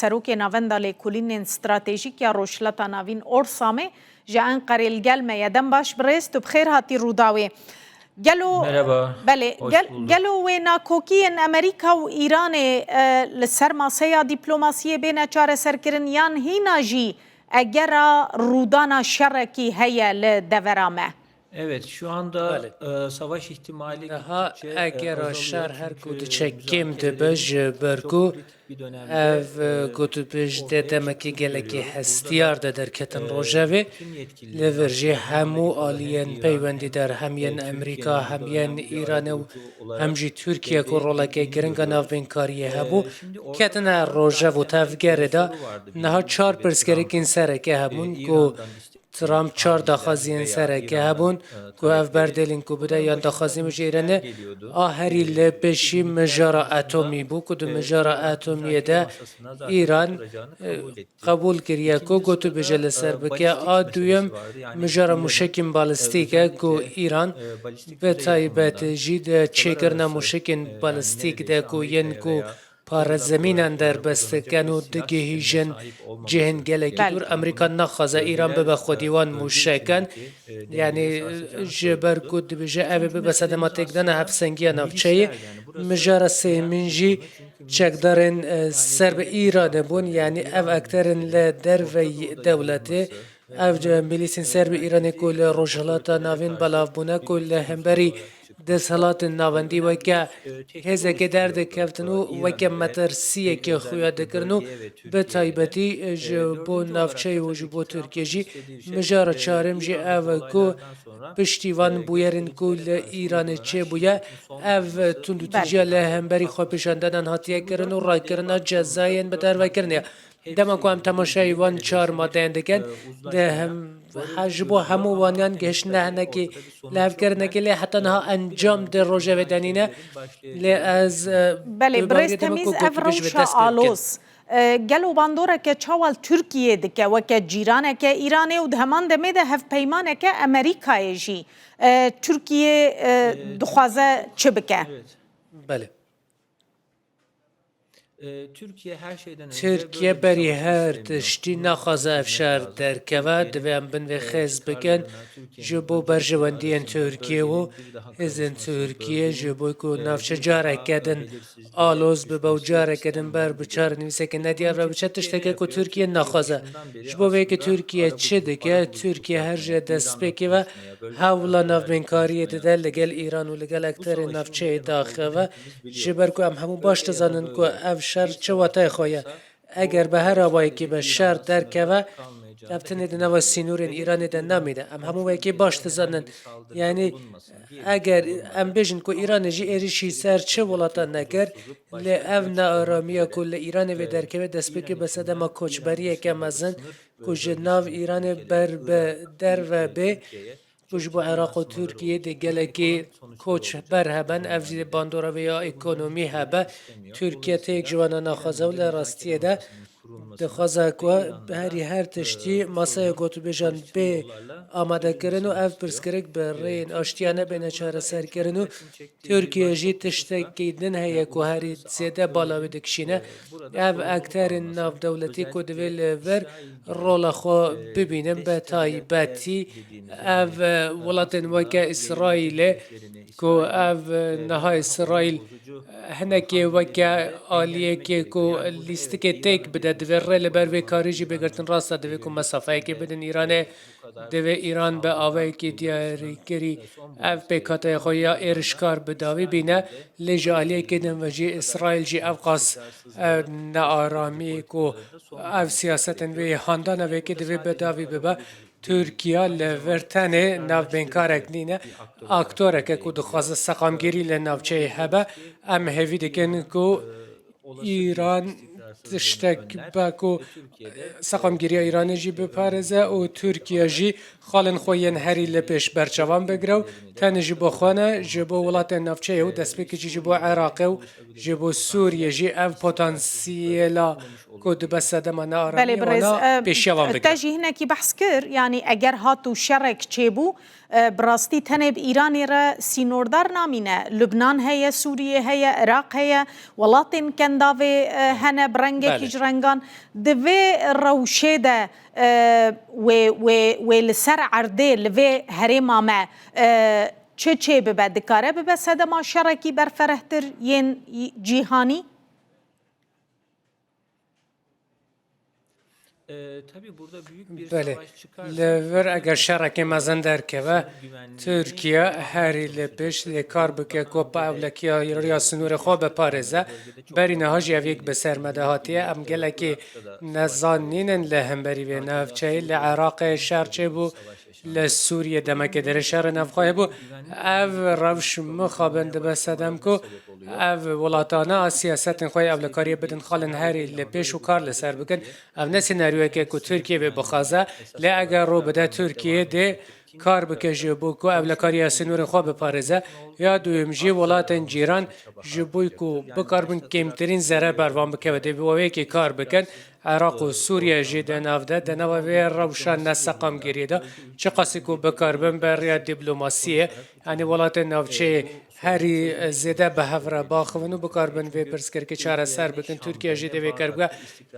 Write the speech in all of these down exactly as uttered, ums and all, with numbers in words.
Serokê Navenda Lêkolînên Stratejîk ya Rojhilata Navîn Orsamê ji Enqerê li gel me ye. Dem baş birêz, tu bi xêr hatî Rûdawê. Gelo, Merhaba, belê, hoş gel-, bulduk. Gelo wê nakokiyên Amerîka û Îranê, e, li ser maseya dîplomasiyê bêne çareserkirin yan hîna jî egera rûdana şerekî heye li devera me? Evet, şu anda, Belê. e, savaş ihtimali Niha gittikçe, e, egera azalıyor. Şer her ku Çünkü diçe kêm dibe, ji ber ku ev, e, gotûbêj de demekî gelekî hestiyar de derketin rojevê. Li vir jî hemû aliyên peywendîdar, hem yên Amerîka, hem yên Îranê û hem jî Tirkiye ku roleke giring a navbênkariyê hebû, ketine rojev û tevgerê de. Niha çar pirsgirêkên sereke hebûn ku Trump çar daxwaziyên sereke hebûn ku ev berdêlîn ku bide yan daxwaziyên ji Îranê a herî li pêşî mijara atomî bû ku di mijara atomiyê de Îran, e, qebûl kiriye ku gotûbêje li ser bike. A duyem mijara mûşekên balistîk e ku Îran bi taybet jî di çêkirina mûşekên balistîk de ku yên ku parêzemînan derbas dikin û digihîjin cihên gelekî Belê. dûr. Amerîka naxwaze Îran bibe xwedî wan mûşekan. Yanî, e, ji ber ku dibêje ev ê bibe sedema têkdana hevsengiya navçeyê. Mijara sêyemîn jî çekdarên, e, ser bi Îranê bûn. Yanî ev akterên li derveyî dewletê, ev milîsên ser bi Îranê ku li Rojhilata Navîn belav bûne, ku li hemberî desthilatên navendî weke hêzekê derdikevtin û weke metirsiyekê xuya dikirin û bi taybetî ji bo navçeyê û ji bo Tirkiye jî mijara çarem jî ev e ku piştî van bûyerên ku li Îranê çêbûye, ev tundûtîjiya Belê. li hemberî xwepêşandanan hatiye kirin û rakirina cezayên bi derve kirinê. Dema ku em temaşeyî wan çar madeyan dikin, di hem, he, ji bo hemû waniyan gihiştine hinekî lihevkirinekê, lê heta niha encam di rojevê de nîne. Lê ez, e, Belê, bi birêz bawerî dema Temîz, ku ev gotûbêj bi rewşa dest pê bikin. aloz, e, gelo bandoreke çawa li Tirkiyê dike weke cîraneke Îranê û di heman demê de hevpeymaneke Amerîkayê jî, e, Tirkiye, e, dixwaze çi bike? Belê. Tirkiye berî her tiştî naxwaze ev şer derkeve, divê em bin vê xêz bikin ji bo berjewendiyên Tirkiye û hêzên Tirkiye, ji bo ku navçe careke din aloz bibe û careke din ber bi çarenivîsekê nediyar ve biçe, tişteke ku Tirkiye naxwaze. Ji bo vê yekê Tirkiye çi dike? Tirkiye her ji destpêkê ve hewla navbênkariyê dide li gel Îran û li gel ekterên navçeyê daxe ve. Ji ber ku em hemû baş dizanin ku ev şer çi wateyê xwe ye. Eger bi her awayekî be şer derkeve, ev tenê di nava sînorên Îranê de namîne. Em hemû wekî baş dizanin. Yanî eger em bêjin ku Îranê jî êrişî ser çi welatan nekir, lê ev nearamiya ku li Îranê vê derkeve destpêkê bi sedema koçberiyeke mezin ku ji nav Îranê ber bi derve bê, ku ji bo Iraq û Tirkiyê dê gelekî koçber heben, ev jî bandora vê ya ekonomî hebe. Tirkiye têk ji wana naxwaze û li rastiyê de dixwaze ku herî her tiştî masaya gotûbêjan bê amadekirin û ev pirsgirêk bi rêyên aştiyane bêne çareserkirin û Tirkiye jî tiştekî din heye ku herî zêde bala wê dikişîne. Ev ekterên navdewletî ku divê li vir rola xwe bibînin, bi taybetî ev, e, welatên weke Îsraîlê ku ev, e, niha Îsraîl hinekê weke aliyekê ku lîstikê têk bide, divê rê li ber vê karî jî bigirtin. Rast e, divê ku mesafeyekê bidin Îranê, divê Îran bi awayekî diyarîkirî ev pêkhateya xwe ya êrişkar bi dawî bîne, lê ji aliyekê din ve jî Îsraîl jî ev qas, e, nearamî ku ev siyasetên vê handana vê yekê divê bi dawî bibe. Tirkiye li vir tenê navbênkarek nîne, aktoreke ku dixwaze seqamgirî li navçeyê hebe. Em hêvî dikin ku Îran tiştek be ku seqamgiriya Îranê jî biparêze û Tirkiye jî xalên xwe yên herî li pêş berçavan bigire û tenê ji bo xwe ne, ji bo welatên navçeyê û destpêkê jî ji bo Iraqê û ji bo Sûriyê jî ev potansiyela ku dibe sedema nearamiyê wana pêşiya wan bigire. Belê birêz, e, te jî hinekî behs kir, yanî eger hat û şerek çêbû, e, bi rastî tenê bi Îranê re sînordar namîne. Lubnan heye, Sûriye heye, Iraq heye, welatên Kendavê, e, hene. Bi rengekî ji rengan. Di vê rewşê de, e, wê, wê, wê li ser erdê, li vê herêma me, e, çi çê bibe? Dikare bibe sedema şerekî berferehtir yên cîhanî? Belê, li vir eger şerekê mezin derkeve, Tirkiye herî li pêş lê kar bike ku bi ewlekiya riya sinûrê xwe biparêze. Berî niha jî ev yek bi ser me de hatiye. Em gelekî nezan nînin li hemberî vê navçeyê. Li Iraqê şer çêbû, li Sûriyê demekê dirêj şerê navxwe hebû. Ev rewş mixabin dibe sedem ku ev welatana siyasetên xwe yê ewlekariyê bidin xalên herî li pêş û kar li ser bikin. Ev ne senaryoyeke ku Tirkiye vê bixwaze, lê eger rû bide Tirkiye dê kar bike ji bo ku ewlekariya sînorên xwe biparêze. Ya duyem jî welatên cîran ji bo ku bikaribin kêmtirîn zerer ber van bikeve, dê bi wê yekê kar bikin. Iraq û Sûriye jî di nav de, di nava vê rewşa neseqamgiriyê de, çiqasî ku bikaribin bi rêya dîplomasiyê, yanî welatên navçeyê herî zêde bi hev re baxivin û bikaribin vê pirsgirêkê çareser bikin. Tirkiye jî dê vê kar bike.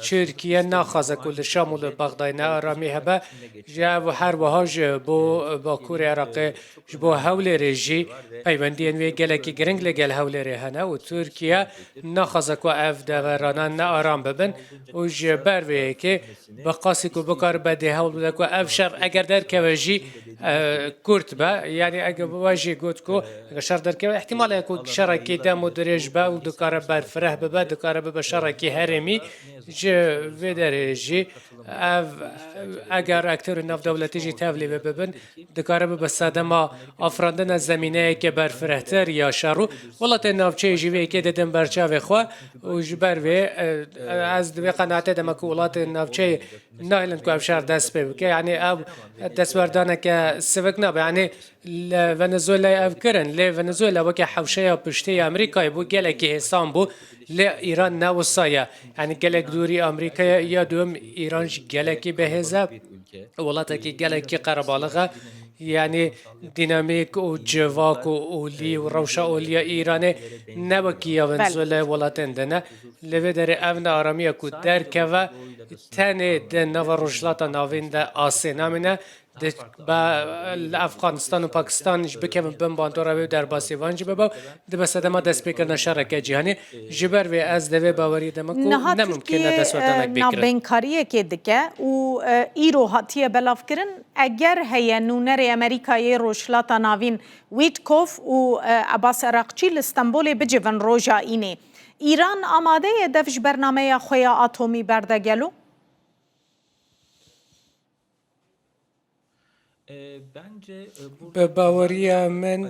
Tirkiye naxwaze ku li Şam û li Bexdayê nearamî hebe. Ji ev her wiha ji bo Bakurê Iraqê, ji bo Hewlêrê jî peywendiyên wê gelekî giring li gel Hewlêrê hene û Tirkiye naxwaze ku ev deverana nearam bibin û ji ber vê yekê bi qasî ku bikaribe dê hewl bide ku ev şer eger derkeve jî, e, kurt be. Yanî eger we jî got ku eger şer derkeve, îhtîmal heye ku şerekî dem û dirêj be û dikare berfireh bibe, dikare bibe şerekî herêmî. Ji vê derê jî ev, eger aktorên navdewletî jî tevlî vê bibin, dikare bibe sedema afirandina zemîneyeke berfirehtir ya şer û welatên navçeyê jî vê yekê didin ber çavê xwe û ji ber vê, e, ez di vê qenaetê de me ku welatên navçeyê nahêlin ku ev şer dest pê bike. Yanî ev destwerdaneke sivik nabe. Yanî li Venezuela'yê ev kirin. Lê Venezuela weke hewşeya piştê ya Amerîkayê bû, gelekî hêsan bû. Lê Îran ne wisa ye. Yanî gelek dûrî Amerîkayê ya duyem Îran jî gelekî bihêz e. Welatekî gelekî qerebalix e. Yanî dînamîk û civak û olî û rewşa olî ya Îranê ne wekî ya Venezuela welatên din e. Li vê derê ev nearamiya ku derkeve tenê di nava Rojhilata Navîn de asê namîne. Di, ba, li Efxanistan û Pakistan jî bikevin bin bandora wê û derbasî van jî bibe, dibe sedema destpêkirina şereke cîhanî. Ji ber vê ez di vê baweriyê de me ku ne mimkun e destwerdanek bê kirin. Navbênkariyekê dike û, e, îro hatiye belavkirin, eger heye nûnerê Amerîkayê Rojhilata Navîn Witkoff û, e, Abbas Araqçî li Stenbolê bicivin roja înê. Îran amade ye dev ji bernameya xwe ya atomî berde gelo? Bi baweriya min,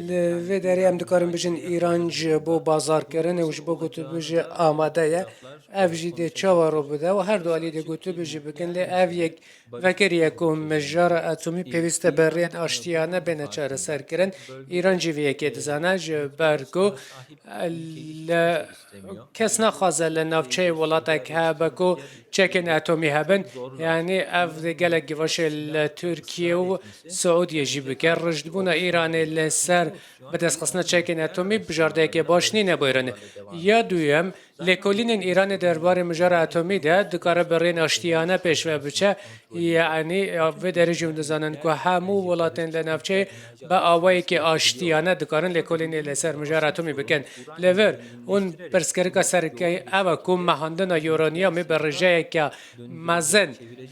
li vê derê em dikarin bijin Îran ji bo bazarkirinê û ji bo gotûbêjê amade ye. Ev jî dê çawa rû bide û her du alî dê gotûbêjî bikin, lê ev yek vekirî ye ku mijara atomî pêwîst e bi rêyên aştiyane bêne çareserkirin. Îran jî vê yekê dizane, ji ber ku li Kes naxwaze li navçeyê welatek hebe ku çekên atomî hebin. Yanî ev gelek givaşê li Tirkiye û Siûdiyê jî bike. Rijdbûna Îranê li ser bidestxistina çekên atomî bijardeyeke baş nîne bo Îranê. Ya duyem, lêkolînên Îranê derbarê mijara atomî de dikare bi rêyên aştiyane pêş ve biçe. Yanî, vê derê jî hûn dizanin ku hemû welatên li navçeyê bi awayekî aştiyane dikarin lêkolînê li ser mijara atomî bikin. Li vir, hûn pirsgirêka sereke ew e ku mehandina uranyumê bi rêjeyeke mezin,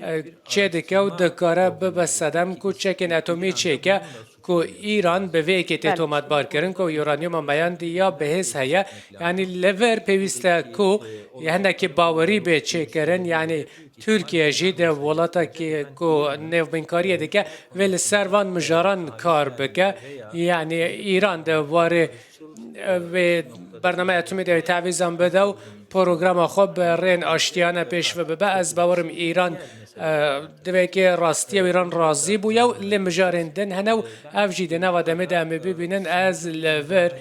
e, çêdike û dikare bibe sedem ku çekên atomî çêke. Ku Îran bi vê yekê tê tometbar kirin ku uranyuma meyandî ya bihêz heye, yanî li vir pêwîst e ku hinekî bawerî bê çêkirin, yanî Tirkiye jî di welatekî ku nêvbînkariyê dike, vê li ser van mijaran kar bike, yanî Îran di warê vê bernameya atomî de wê tevîzan bide û programa xwe bi rêyên aştiyane pêş ve bibe. Ez bawerim Îran, e, di vê yekê rastiyê û Îran razî bûye û lê mijarên din hene û ev jî di nava demê de em ê bibînin. Ez li vir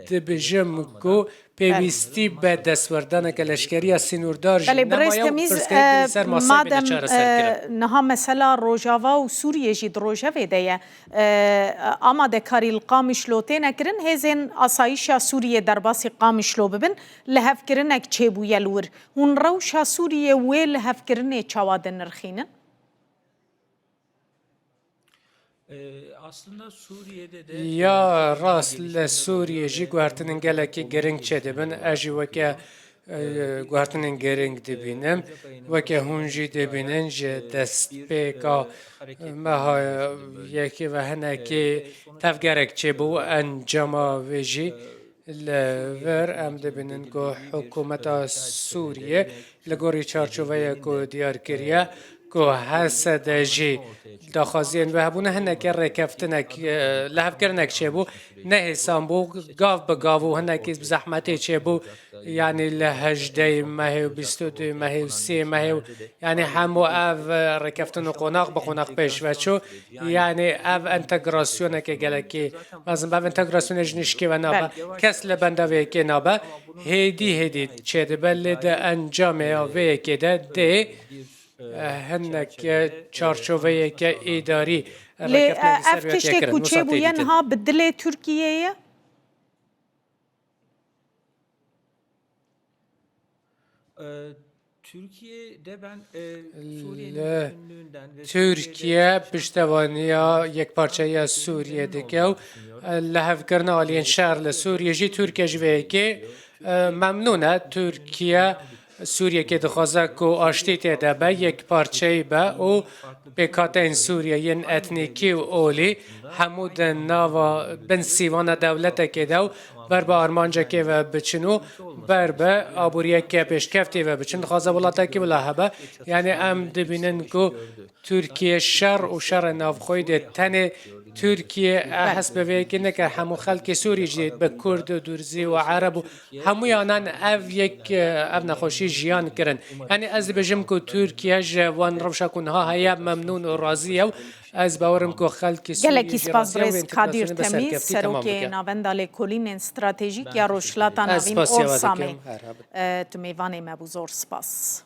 dibêjim ku Pêwîstî be destwerdaneke leşkerî ya sînordar jî Belê, birêz nemaye û Temîz, pirsgirêk e, di ser maseyê bêne madem, çareserkirin. E, niha mesela Rojava û Sûriyê jî di rojevê de ye, e, amadekarî li Qamişlo têne kirin, hêzên asayîşa Sûriyê derbasî Qamişlo bibin, lihevkirinek çêbûye li wir. Hûn rewşa Sûriyê wê lihevkirinê çawa dinirxînin? Ee, aslında Suriye'de de Ya rast li Sûriyê jî guhertinên gelekî giring çêdibin. Ez jî weke, e, guhertinên giring dibînim. Weke hûn jî dibînin, ji destpêka meha yekê ve hinekî tevgerek çêbû, encama wê jî li vir em dibînin ku hikûmeta Sûriyê li gorî çarçoveyê ku diyar kiriye, ku H S D jî daxwaziyên wê hebûne, hinekî rêkeftinek, e, lihevkirinek çêbû, nehêsan bû, gav bi gav û hinekî bi zehmetê çêbû, yanî li hejdehê mehê û bîst û duyê mehê û siyê mehê û, yanî hemû ev, e, rêkeftin û qonax bi qonax pêş ve çû, yanî ev entegrasyoneke gelekî mezin be, ev entegrasyonê ji nişkê ve nabe, Belê. kes li benda vê yekê nabe, hêdî hêdî çêdibe, lê di encamê ya vê yekê de dê eh, hinek, eh, çarçoveyeke îdarî Lê, rêkeftinekî eh, ser ev vê yekê tiştê kirin. ku Wisa tê çêbûye dîtin. niha bi dilê Tirkiyê ye? Ee, Türkiye'de ben, e, Suriye'nin Li bütünlüğünden ve Türkiye Suriye'de piştevaniya yekparçeya Sûriyê dike û, e, lihevkirina aliyên şer li Sûriyê jî Tirkiye ji vê yekê, e, memnûn e. Tirkiye Sûriyekê dixwaze ku aştî tê de be, yekparçeyî be û pêkhateyên Sûriye yên etnîkî û olî hemû di nava bin sîvana dewletekê de û ber bi armancekê ve biçin û ber bi aboriyeke pêşkeftî ve biçin. Dixwaze welatekî wila hebe. Yanî em dibînin ku Tirkiye şer û şerê navxweyî dê tenê Tirkiye, e, Belê. hesp bi vê yekê neke, hemû xelkê Sûrî jî bi Kurd û Durzî û Ereb û hemûyanan ev yek, e, ev nexweşî jiyan kirin. Yanî ez dibêjim ku Tirkiye ji wan rewşa ku niha heye memnûn û razî ye û ez bawerim ku xelkê Sûrî Gelekî jî spas razî ye û birêz Kadir entegrasyonê bi Temîz, serkeftî temam Serokê bike. Navenda Lêkolînên Stratejîk ya Rojhilata Ez Navîn spasiya we Orsamê. dikim. Her habe. E, tu mêvanê me bû, zor spas.